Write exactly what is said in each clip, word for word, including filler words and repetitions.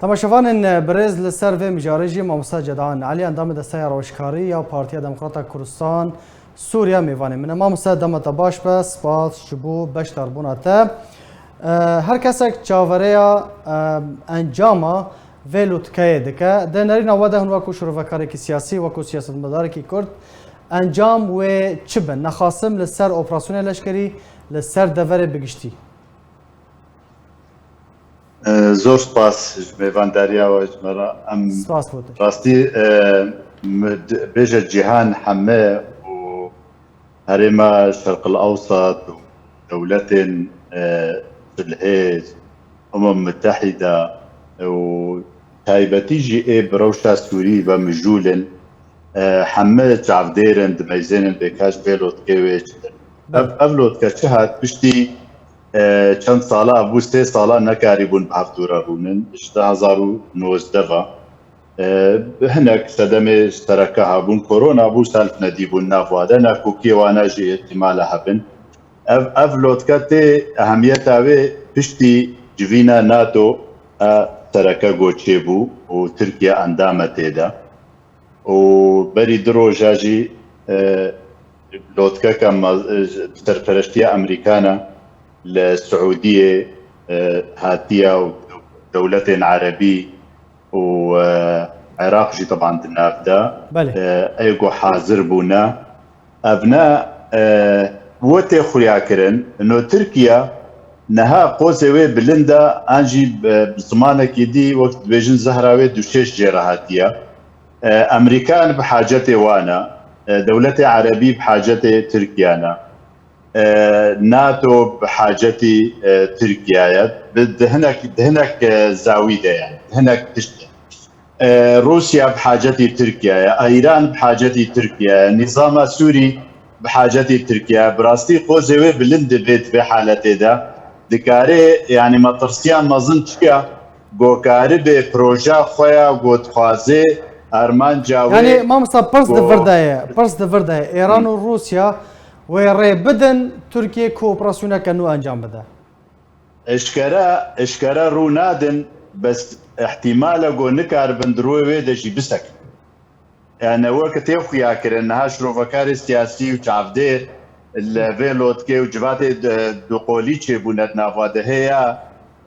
Temaşevanên birêz, li ser vê mijarê jî Mamoste Cedan Elî, endamê Desteya Rewşkarî ya Partiya Demokrata Kurdistan Sûriye, mêvanê min e. Mamoste, dema te baş be, spas ji bo beşdarbûna te. E, her kesek çaverêya, e, encama vê lûtkeyê dike. Di nerîna we de hûn wekû şirove-, karekî siyasî, wekû siyasetmedarekî Kurd, encam wê çi be? Nexasim li ser operasyonê leşkerî, li ser deverê bi giştî. E, zor spas ji mêvandariya we ji me re. Em Spas bo te. Rastî, e, m-, d-, bêje cîhan heme û herêma Şerqil Ewsat û dewletên, e, Silhêj, Umem Mitehîda û taybetî jî ê bi rewşa Sûrî ve mijûl in. E, heme çavdêr in, dimeyzênin bê ka ji vê lotkê wê çi din. Ev, ev lotke çi hat? Piştî, e, çend sala bû, sê sala nekarîbûn bi hevdû re rûnin. Ji du hazar û nozdeh ve, e, hinek sedemê sereke hebûn. Korona bû, self nedîbûn nav wa de. Nakokiyê wana jî îhtimale hebin. Ev, ev lotke tê ehemiyeta wê piştî civîna nato, e, sereke goçê bû û Tirkiye endam e tê de. Û berî du roja jî, e, lotkeke me-, e, serpereştiya Amerîkana li Siûdiyê, e, hatiye û dewletên Erebî û, e, Iraq jî teban di nav de, Belê. e, ê ku hazir bûne. Ev ne, e, we tê xuyakirin. No Tirkiye niha qozê wê bilind e, an jî, e, bi zimanekî dî wek dibêjin zehra wê duşêş jê re hatiye. E, Amerîkan bi hacetê wan e. E, dewletê Erebî bi hacetê Tirkiye ne. E, nato bi hacetî, e, Tirkiye ye. Bi, di hinek, di hinek, e, zawî de ye. Di hinek tişt de. E, Rûsya bi hacetî Tirkiye ye, Îran bi hacetî Tirkiye ye, nîzama Sûrî bi hacetî Tirkiye ye. Bi rastî qozê wê bilind dibe di vê haletê de. Dikarê, yanî metirsiya mezin çi ye? Go karibe proja xwe ya, go dixwaze armanca wê. Yanî, mamosta, pirs di vir de ye, pirs di vir de ye. Îran û Rûsya wê rê bidin Tirkiye ku operasyoneke nû encam bide? Eşkere, eşkere rû nadin, bes ihtimal e ku nikaribin di rûyê wê de jî bisekin. Yani wek tê xuya kirin, niha şirovekarê siyasî û çavdêr li vê lotkê û civatê du-, duqolî çêbûne di nava de heye,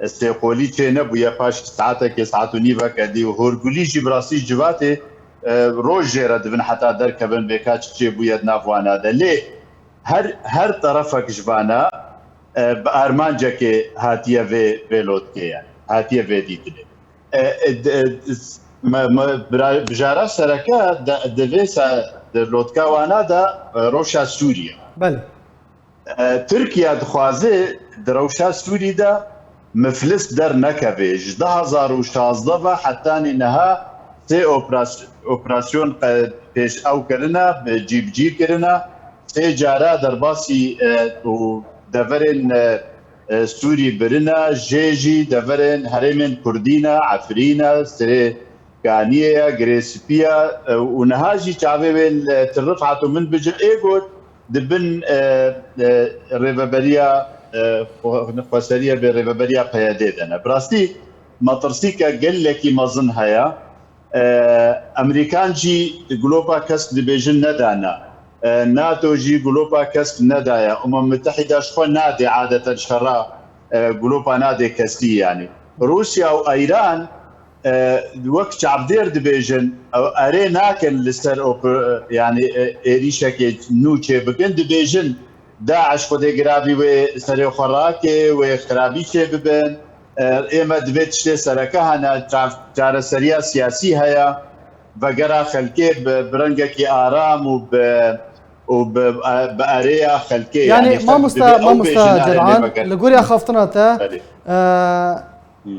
sêqolî çê nebûye, paş saetekê, saet û nîveke dî û hûrgulî jî bi rastî civatê, e, roj jê re dibin heta derkevin bê ka çi çêbûye di nav wana de. Lê her, her terefek ji vana, e, bi armancekê hatiye vê, vê lotkê, yani hatiye vê dîtinê. E, e, d-, e, s-, me, me, bira-, bijara sereke de, di vê se-, di lotka wana de, e, rewşa Sûriye. Belê. E, Tirkiye dixwaze di rewşa Sûrî de miflis dernekeve. Ji du hazar û şazdeh ve hetanî niha sê operas-, operasyon qe-, pêş ew kirine, bi cîbicî kirine. Sê cara derbasî, e, û deverên, e, e, Sûrî birine, jê jî deverên herêmên Kurdî ne, Efrîn e, Sirê Kaniyê ye, Girê Spî ye, e, û niha jî çavê wê li Til Rifat û min bijin ê got, di bin, e, e, rêveberiya, e, xwe-, xweseriya bê rêveberiya P Y D de ne. Bi rastî metirsîke gelekî mezin heye. E, Amerîkan jî glopa kesk dibêjin nedane. E, nato jî glopa kesk nedaye. Umem Mitehîda ji xwe nadê adeten şera, e, glopa nadê kesî yani. Rûsya û Îran, e, wek çavdêr dibêjin, ew erê nakin li ser op-, yani, e, êrîşekê nû çêbikin, dibêjin, DAIŞ Xwedê giravî wê serê xwe rake, wê xirabî çê bibin. E, ê me divê tiştê sereke hene, ça-, çareseriya siyasî heye, vegera xelkê bi, bi rengekî aram û bi, û bi, e, bi erêya xelkê, Yani, yani, xelk mamosta, divê ew mamosta bêjin, "Erê, lê Ceran, veger." Li gorî axaftina te, Belê. e, Hı.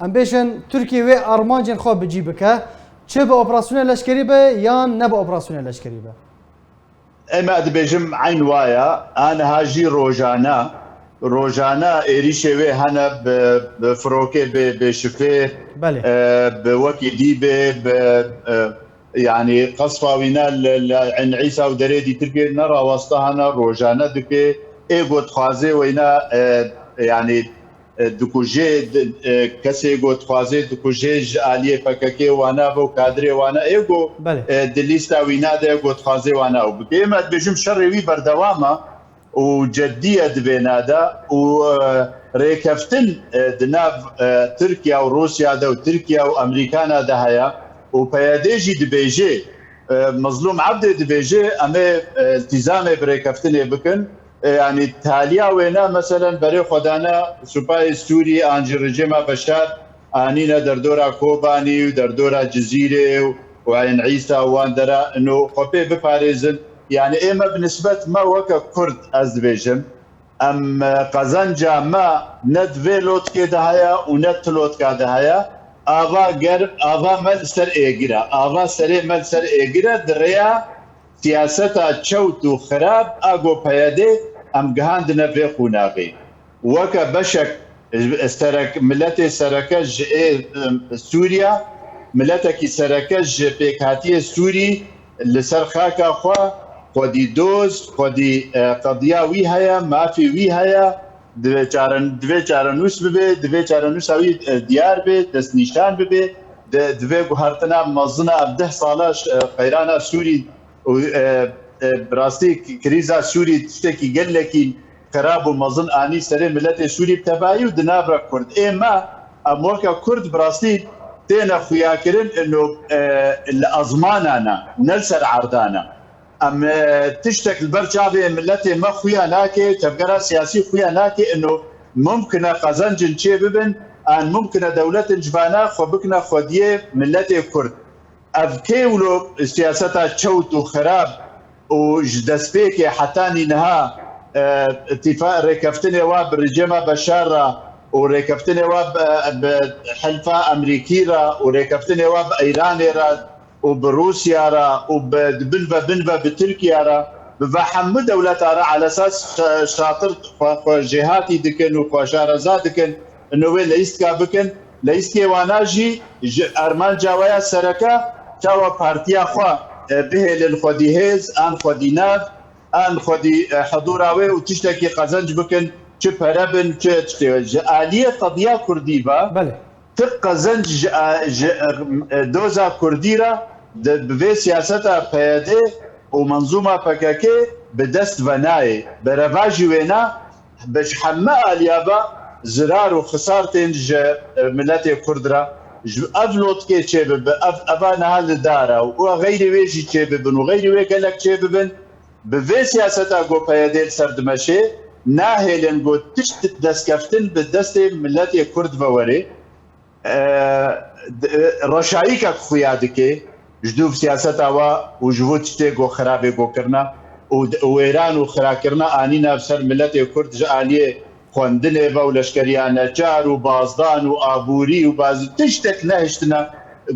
em bêjin, Tirkiye wê armancên xwe bi cî bike, çi bi operasyonê leşkerî be yan ne bi operasyonê leşkerî be? Ema dibêjim eyn waya, aniha jî rojane, rojane êrîşê wê hene bi, bi firokê, bi, bi şifê, Belê. e, bi wekî dî bê, bi, e, yani qesfa wîna li, li Eyn Îsa û derê dîtir pê ne rawasta hene, rojane dike, ê got xwazê weyna, e, yani dikujê, di-, e, kesê ku dixwazê dikujê ji aliyê P K K wana ve û kadrê wana ê ku, Belê. e, di lîsta wîna de ku dixwazê wana û bike. Ême dibêjim şerê wî berdewam e û ceddiye di vêna de û, e, rêkeftin, e, di nav, e, Tirkiye û Rûsya de û Tirkiye û Amerîkana de heye û P Y D jî dibêje, e, Mezlûm Ebdê dibêje, em ê, e, îltîzamê bi rêkeftinê bikin. E, yanî taliya wêne, meselen, berê xwe dane supayê Sûrî an jî rejîma Beşar anîne derdora Kobanî û derdora Cizîrê û, û Eyn Îsa û wan dera ino xwe pê biparêzin. Yanî ême bi nisbet me weke Kurd, ez dibêjim, em, e, qezenca me ne di vê lotkê de heye û ne ti lotka de heye. Ava germ, ava me li ser êgir e. Ava serê me li ser êgir e, di rêya siyaseta çewt û xirab a ku P Y D em gihandine vê qonaxê. Weke beşek serek, miletê sereke ji ê, em, Sûriya, miletekî sereke ji pêkhatiyê Sûrî li ser xaka xwe, xwedî doz, xwedî, e, qediya wî heye, mafê wî heye, divê çaren-, divê çarenûs bibe, divê çarenûsa wî, e, diyar be, destnîşan bibe, di-, divê guhertina mezin a ev deh sala ş-, e, qeyrana Sûrî û, e, e, bi rastî k-, krîza Sûrî tiştekî gelekî xirab û mezin anî serê miletê Sûrî bi tevayî û di nav re Kurd. Ê me, em weke Kurd bi rastî têne xuyakirin ino, e, li ezmanan e, ne li ser erdan e. Em, e, tiştek li ber çavê miletê me xuya nake, tevgera siyasî xuya nake ino mumkin e qezencin çê bibin, an mumkin e dewletin ji vana xwe bikine xwediyê miletê Kurd. Ev kê wilo siyaseta çewt û xirab û ji destpêkê hetanî niha, e, îtîfa-, rêkeftinê wa bi rejîma Beşar re û rêkeftinê wa bi, bi Hilfa Amerîkî re û rêkeftinê wa bi Îranê re û bi Rûsya re û bi, di bin ve bin ve bi Tirkiye re, bi ve hemû dewleta re alesas şa-, şatir xwe, xwe jêhatî dikin û xwe şareza dikin, ino wê leyîstka bikin. Leyîskê wana jî ji armanca we ya sereke çawa partiya xwe, e, bihêlin xwedî hêz, an xwedî nav, an xwedî, e, hidûra wê û tiştekî qezenc bikin, çi pere bin, çi tiştê. Ji aliyê qediya Kurdî ve Belê. ti qezenc ji, e, ji, e, doza Kurdî re di, bi vê siyaseta P Y D û menzûma P K K bi dest ve nayê. Berevajî wêna bi ji heme aliya ve zirar û xisar tên ji, e, miletê Kurd re. Ji ev lotkê çêbibe, ev, eva niha li dar e û xeyrê wê jî çêbibin û xeyrê wê gelek çêbibin, bi vê siyaseta ku P Y D li ser dimeşê, nahêlin ku tişt destkeftin bi destê miletê Kurd ve were. E, d-, e, reşayîkek xuya dike ji dûv siyaseta wa û ji bo tiştê ku xirabê ku kirine û d-, û wêran û xirakirina anîne ser miletê Kurd ji aliyê xwendinê ve û leşkeriya neçar û bazdan û aborî û bazî tiştek nehiştine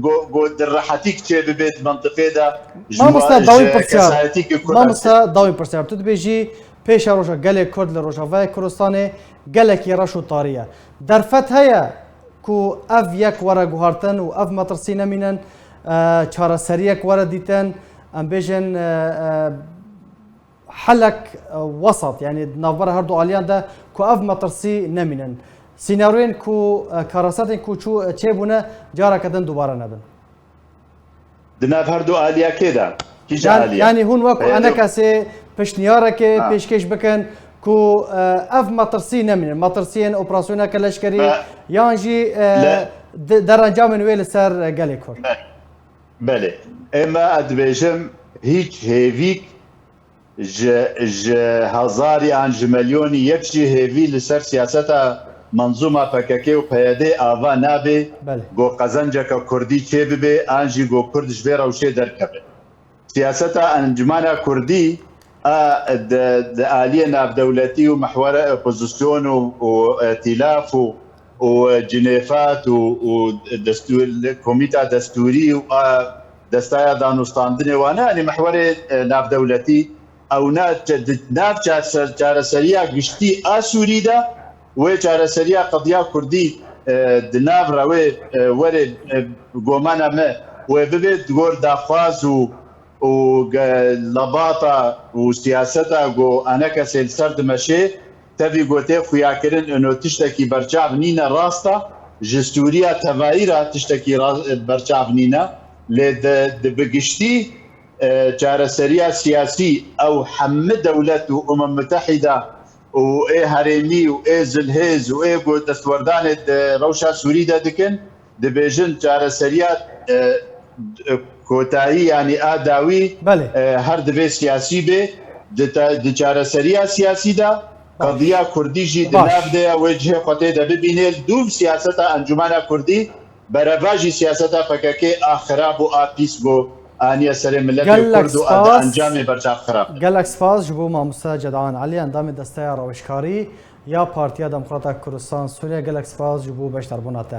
ku, ku di rehetîk çê bibêt mentiqê de ji Mamoste, ma-, dawî ji pirsiyar. kesayetîkê Kurd Mamoste, dawî pirsiyar. Tu dibêjî pêşeroja gelê Kurd li Rojavayê Kurdistanê gelekî reş û tarî ye. Derfet heye ku ev yek were guhartin û ev metirsî nemînin, e, çareseriyek were dîtin, em bêjin, e, e, helek, e, wesat, yanî di navbera her du aliyan de ku ev metirsî nemînin. Sînaryoyên ku, e, karasetên ku çû, e, çêbûne, careke din dubare nebin. Di nav her du aliyekê de, kîja Yan-, aliye? yanî hûn wek P Y D. enekesê piştniyarekê Ha. pêşkêş bikin ku, e, ev metirsî nemînin. Metirsiyên operasyoneke leşkerî Ha. yan jî, e, Le- de-, derencamên wê li ser, e, gelê Kurd. Be-, belê. Ême ez dibêjim hîç hêvîk ji, ji hezarî an ji milyonî yek jî hêvî li ser siyaseta menzûma P K K û P Y D ava nabe, Belê. ku qezenceke Kurdî çêbibe, an jî ku Kurd ji vê rewşê derkeve. Siyaseta Encûmena Kurdî a di, di aliyê navdewletî û mihwera opozîsyon û, û îtîlaf û, û cinêfat û, û destûr, komîta destûrî û a destaya danûstandinê wane, yanî mihwerê, e, navdewletî, ew ne çe-, di nav çarse-, çareseriya giştî a Sûrî de, wê çareseriya qediya Kurdî, e, di nav re wê, e, were, e, gomana me wê bibe di gor daxwaz û, û ge-, lebata û siyaseta ku enekesê li ser dimeşê, tevî gotê xuyakirin ino tiştekî berçav nîne, rast e, ji Sûriya tevayî re tiştekî ra-, berçav nîne, lê di, di bi giştî, e, çareseriya siyasî ew hemî dewlet û Umem Mutehîde û ê herêmî û ê zilhêz û ê ku destwerdanê di rewşa Sûrî de dikin, dibêjin çareseriya, e, kotayî, yanî a dawî, Belê. e, her divê siyasî bê. Di te-, di çareseriya siyasî de qediya kurdî jî di Baş. nav de ye, wê cihê xwe tê de bibînê. Dûv siyaseta Encûmena Kurdî berevajî siyaseta P K K a xirab û a pîs ku aniye serê miletê Gelek Kurd û a di spas. encamê berçav xirab. Gelek spas ji bo mamoste Cedan Elî, endamê Desteya Rawêjkarî ya Partiya Demokrata Kurdistan Sûriye. Gelek spas ji bo beşdarbûna te.